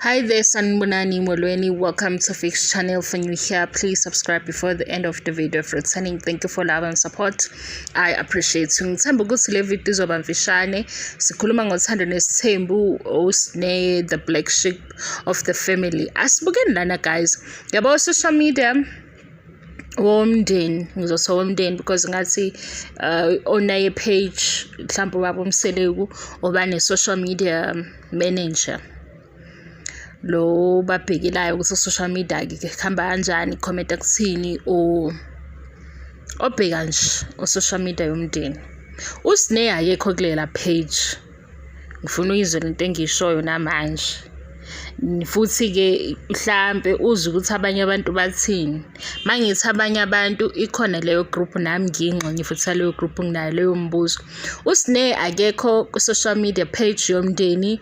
Hi there, Sanibonani, Molweni. Welcome to Fix Channel. For new here, please subscribe before the end of the video. For returning, thank you for love and support. I appreciate you. Ngithemba ukuthi le video izoba mfishane. Sikhuluma ngoThando Nesithembu, uSne, the black sheep of the family. Asibukeni lana, guys. Yabo, social media womndeni, ngizothi womndeni because ngathi onaye page, mhlawumbe ubaba uMseleku oba ne-social media manager lo babhekelayo ukuthi social media ke kuhamba kanjani, comment kuthini, or obheka nje o-social media yomndeni. USne akekho kulela page. Ngifuna uyizwe lento engiyishoyo namanje. Futhi-ke mhlampe uzwe ukuthi abanye abantu bathini. Mangithi abanye abantu, ikhona leyo group, nami ngiyingxenye futhi yaleyo group, nginayo leyo mbuzo. USne akekho ku-social media page yomndeni.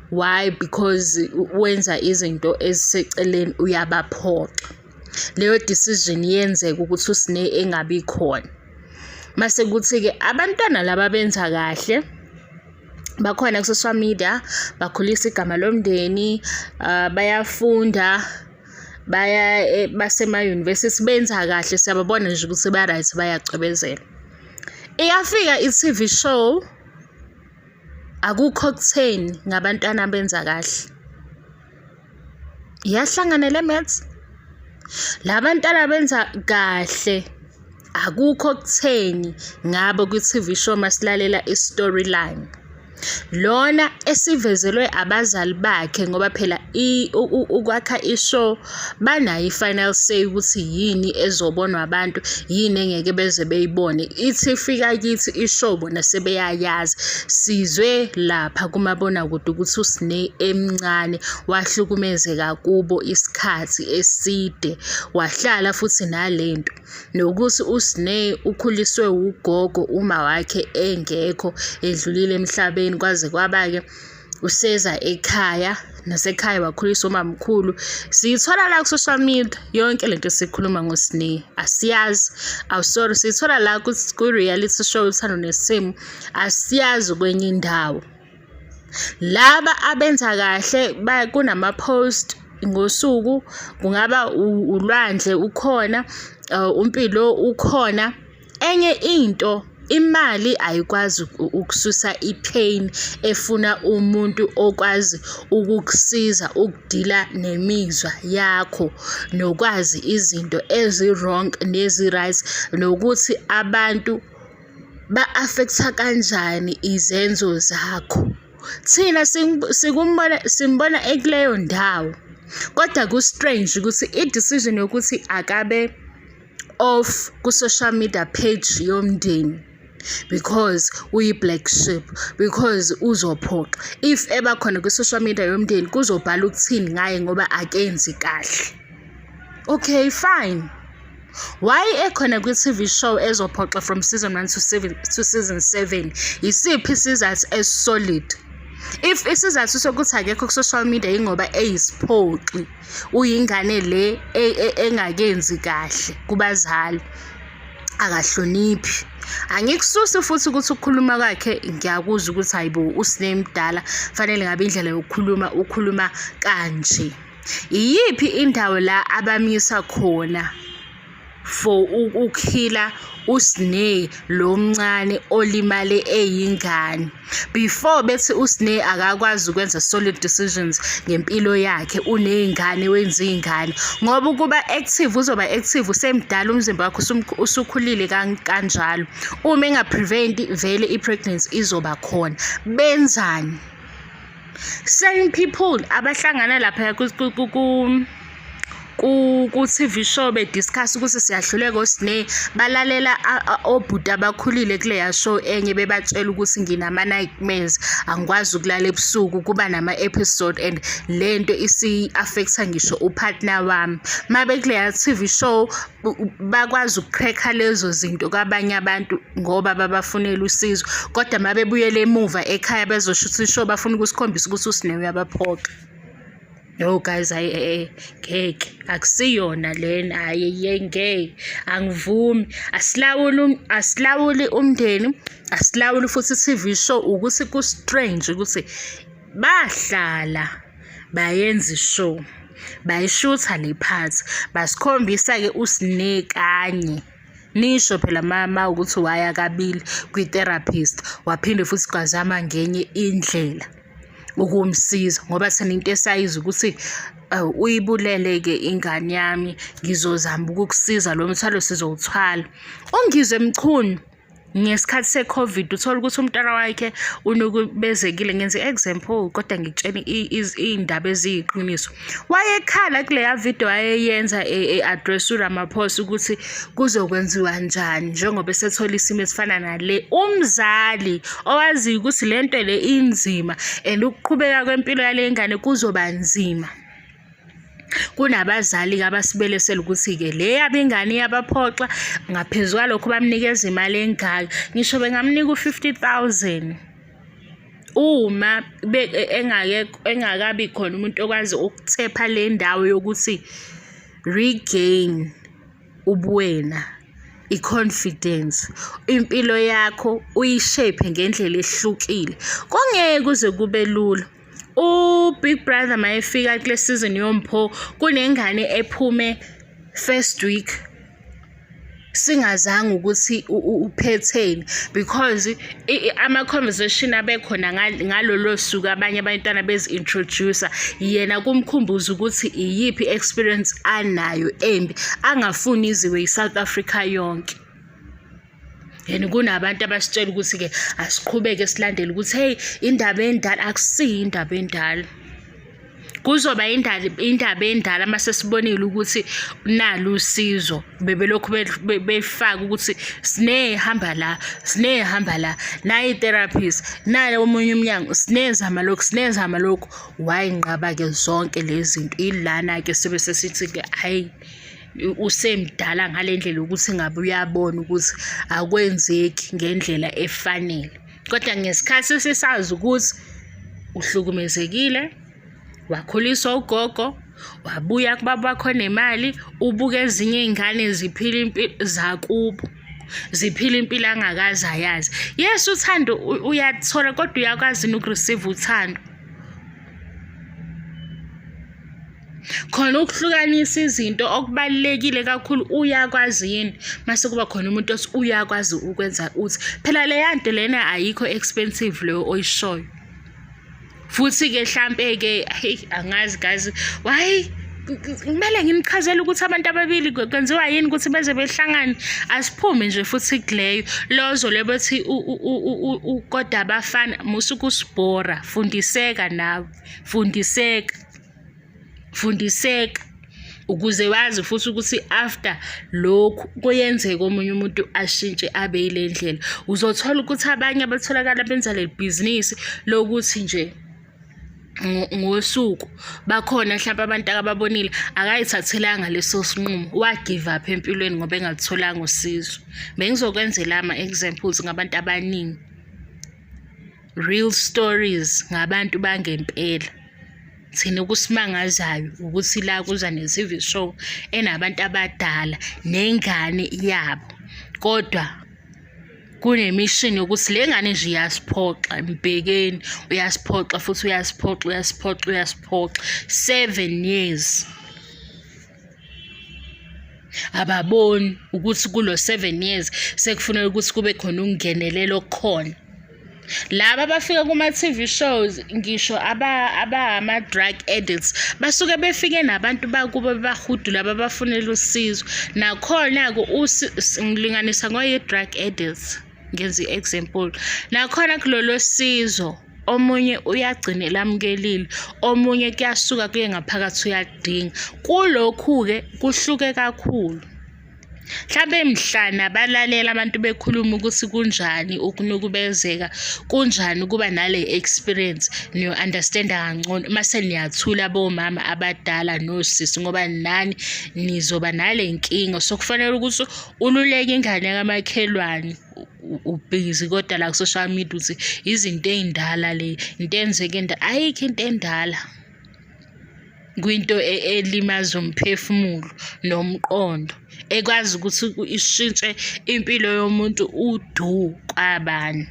Why? Because wenza izinto eziseceleni, uyabaphoxa. Leyo decision yenzeka ukuthi uSne engabi khona. Mase kuthi-ke abantwana laba benza kahle bakhona ku-social media, bakhulisa igama lomndeni, bayafunda, baya basema-university, benza kahle, siyababona nje ukuthi ba-right, bayacwebezela. Iyafika i-TV show, akukho kutheni ngabantwana abenza kahle. Iyahlangana le maths. La bantwana benza kahle, akukho kutheni ngabo kwi-TV show masilalela i-storyline. Lona esivezelwe abazali bakhe, ngoba phela ukwakha i-show banayo i-final say ukuthi yini ezobonwa abantu, yini engeke beze beyibone. Ithi ifika kithi i-show, bona sebeyayazi. Sizwe lapha kumabonakude ukuthi uSne emncane wahlukumezeka kubo isikhathi eside, wahlala futhi nalento. Nokuthi uSne ukhuliswe ugogo, uma wakhe engekho, edlulile emhlabeni, kwaze kwaba-ke useza ekhaya, nasekhaya wakhuliswa umamkhulu. Siyithola la ku-social media yonke lento esikhuluma ngoSne, asiyazi. Awu, sorry, siyithola la ku-reality show Uthando Nesithembu, asiyazi kwenye indawo. Laba abenza kahle kunama-post ngosuku, kungaba uLwandle ukhona, uMpilo ukhona. Enye into, imali ayikwazi ukususa i-pain efuna umuntu okwazi ukukusiza ukudila nemizwa yakho, nokwazi izinto ezi-wrong nezi-right, nokuthi abantu ba-affect-a kanjani izenzo zakho. Thina sikumbona, simbona ekuleyo ndawo, kodwa ku-strange ukuthi i-decision yokuthi akabe off ku-social media page yomndeni because uyi-black sheep, because uzophoxa. If eba khona kwi-social media yomndeni, kuzobhala ukuthini ngaye ngoba akenzi kahle? Okay, fine. Why ekhona kwi-TV show ezophoxa from season 1 to 7 to season 7? Isiphi isizathu esi-solid? If isizathu sokuthi akekho ku-social media yingoba eyisiphoxi, uyingane le engakenzi kahle kubazali, akahloniphi. Angikususi futhi ukuthi ukukhuluma kwakhe ngiyakuzwa ukuthi hayi bo, uSne mdala, fanele ngabe indlela yokukhuluma ukhuluma kanje. Iyiphi indawo la abamisa khona for ukukhila uSne lo mncane olimale eyingane? Before bethi uSne akakwazi ukwenza solid decisions ngempilo yakhe, uney'ngane, wenza iy'ngane. Ngoba ukuba active, uzoba active usemdala, umzimba wakhe usukhulile kanjalo. Uma enga-prevent, vele i-pregnancy izoba khona. Benzani? Same people abahlangana laphaya ku-TV show be-discuss ukuthi siyahluleka oSne, balalela obhuti abakhulile kuleya show enye bebatshela ukuthi nginama-nightmares, angikwazi ukulala ebusuku, kuba nama-episode and lento isi-affect-a ngisho u-partner wami. Uma bekuleya TV show bakwazi uku-crack-a lezo zinto kwabanye abantu ngoba babafunela usizo, kodwa uma bebuyela emuva ekhaya bezoshutha i-show, bafuna ukusikhombisa ukuthi uSne uyabaphoxa. No guys, hhayi, ngeke, akusiyona lena, hhayi ngeke, angivumi. Asilawuli, asilawuli umndeni, asilawuli futhi i-TV show ukuthi ku-strange ukuthi bahlala Bayenza i-show, bayishutha le part, basikhombisa-ke uSne kanye. Nisho phela uma ukuthi waya kabili kwi-therapist, waphinde futhi kwazama ngenye indlela ukumsiza ngoba thina into esayizwa ukuthi uyibulele-ke ingane yami, ngizozama ukukusiza lo mthwalo sizowuthwala. UNgizwe Mchunu ngesikhathi se-COVID uthole ukuthi umntwana wakhe unukubezekile, ngenza i-example kodwa ngikutshela iy'ndaba eziyiqiniso. Wayekhala kuleya video ayeyenza e-address uRamaphosa ukuthi kuzokwenziwa njani njengoba esethola isimo esifana nale. Umzali owaziyo ukuthi le nto le inzima and ukuqhubeka kwempilo yale ngane kuzoba nzima. Kunabazali-ke abasibelesela ukuthi-ke le yabo ingane iyabaphoxa, ngaphezu kwalokho bamnikeza imali engaka. Ngisho bengamnika u-50 000 uma engakabi khona umuntu okwazi ukuthepha le ndawo yokuthi regain ubuwena, i-confidence, impilo yakho uyi-shape ngendlela ehlukile. Kungeke kuze kube lula. U-Big Brother mayefika kule season yoMpho kunengane ephume first week singazange ukuthi uphetheni because ama-conversation abekhona ngalolo suku abanye abantwana bezi-introduce-a yena kumkhumbuza ukuthi iyiphi i-experience anayo embi angafuni iziwe i-South Africa yonke. And kunabantu abasitshela ukuthi-ke asiqhubeke silandele ukuthi hey indaba endala akusiyo indaba endala. Kuzoba indaba endala uma sesibonile ukuthi nalu usizo bebelokhu befaka ukuthi Sne hamba la, Sne hamba la, nayi i-therapist, nayi omunye umnyango, Sne zama lokhu, Sne zama lokhu. Wayinqaba-ke zonke lezi zinto. Ilana-ke sibe sesithi-ke hhayi. Usemdala ngale ndlela yokuthi ngabe uyabona ukuthi akwenzeki ngendlela efanele. Kodwa ngesikhathi sisazi ukuthi uhlukumezekile, wakhuliswa ugogo, wabuya kubaba wakho onemali, ubuka ezinye iy'ngane ziphila impilo zakubo, ziphila impilo angakaze ayazi. Yes, uthando uyathola kodwa uyakwazi yini uku-receive-a uthando? Khona ukuhlukanisa izinto okubalulekile kakhulu uyakwazi yini mase kuba khona umuntu othi uyakwazi ukwenza uthi phela leya nto lena ayikho expensive leyo oyishoyo. Futhi-ke hlampe-ke heyi angazi guys why kumele nginichazele ukuthi abantu ababili kwenziwa yini ukuthi beze behlangane asiphume nje futhi kuleyo lozo lebethi kodwa abafana musa ukusibhora fundiseka nawe fundiseka. Fundiseka ukuze wazi futhi ukuthi after lokhu kuyenzeka omunye umuntu ashintshe abe yile ndlela. Uzothola ukuthi abanye abatholakala benza leli bhizinisi lokuthi nje ngosuku bakhona mhlawumpe abantu akababonile akayithathelanga leso sinqumo wa-give up empilweni ngoba engalutholanga usizo. Bengizokwenzela ama-examples ngabantu abaningi. Real stories ngabantu bangempela. Thina okusimangazayo ukuthi la kuza ne-T_V show enabantu abadala nengane yabo, kodwa kunemishini yokuthi le ngane nje iyasiphoxa, mbhekeni uyasiphoxa futhi uyasiphoxa, uyasiphoxa, uyasiphoxa. 7 years. Ababoni ukuthi kulo 7 years sekufuneka ukuthi kube khona ukungenelela okukhona. Laba abafika kuma-T_V shows ngisho abama-drug addicts basuke befike nabantu bakubo bebahudula babafunela usizo. Nakhona-ke ngilinganisa ngoyi-drug addicts ngenza i-example. Nakhona kulolo sizo omunye uyagcina elamukelile, omunye kuyasuka kuye ngaphakathi uyaludinga. Kulokhu-ke kuhluke kakhulu. Mhlampe mhlana balalela abantu bekhuluma ukuthi kunjani ukunukubezeka, kunjani ukuba nale experience, niyo-understand-a kangcono mase niyathula bomama abadala nosisi ngoba nani nizoba nale nkinga. So kufanele ukuthi ululeke ingane kamakhelwane ubhizi kodwa la ku-social media uthi izinto ey'ndala le, into eyenzeke ayikho into endala kwinto elimaza umphefumulo nomqondo, ekwazi ukuthi ishintshe impilo yomuntu udu kwabani.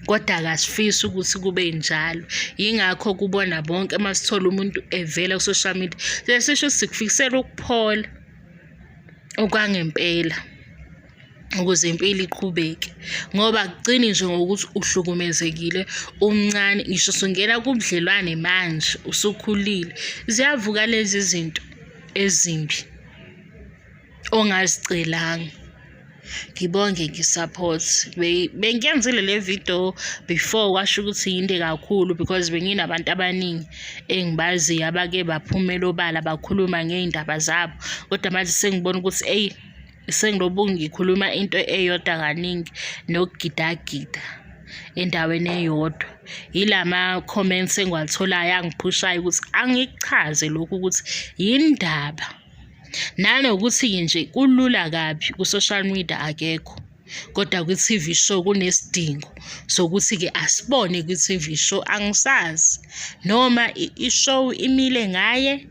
Kodwa akasifisi ukuthi kube njalo. Yingakho kubona bonke uma sithola umuntu evela ku-social media, sesisho ukuthi sikufikisela ukuphola okwangempela ukuze impilo iqhubeke. Ngoba akugcini nje ngokuthi uhlukumezekile umncane, ngisho usungena kubudlelwane manje usukhulile, ziyavuka lezi zinto ezimbi ongazicelanga. Ngibonge ngi-support. Bengiyenzile le video before kwasho ukuthi yinde kakhulu because benginabantu abaningi engibaziyo abake baphumela obala bakhuluma ngey'ndaba zabo. Kodwa manje sengibona ukuthi eyi sengilobu ngikhuluma into eyodwa kaningi nokugidagida endaweni eyodwa. Yilama comments engiwatholayo angiphushayo ukuthi angikuchaze lokhu ukuthi yini ndaba. Nanokuthi-ke nje kulula kabi ku-social media akekho, kodwa kwi-T_V show kunesidingo sokuthi-ke asibone kwi-T_V show. Angisazi noma i-show imile ngaye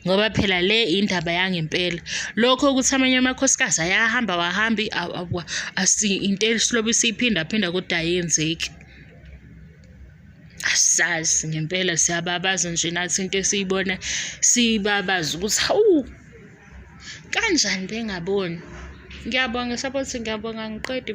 ngoba phela le indaba yangempela. Lokho ukuthi amanye amakhosikazi ayahamba awahambi into esilobe siyiphindaphinda kodwa ayenzeki. Asazi ngempela siyababaza nje nathi into esiyibona siyibabaza ukuthi hawu kanjani bengaboni. Ngiyabonga support, ngiyabonga angiqedi.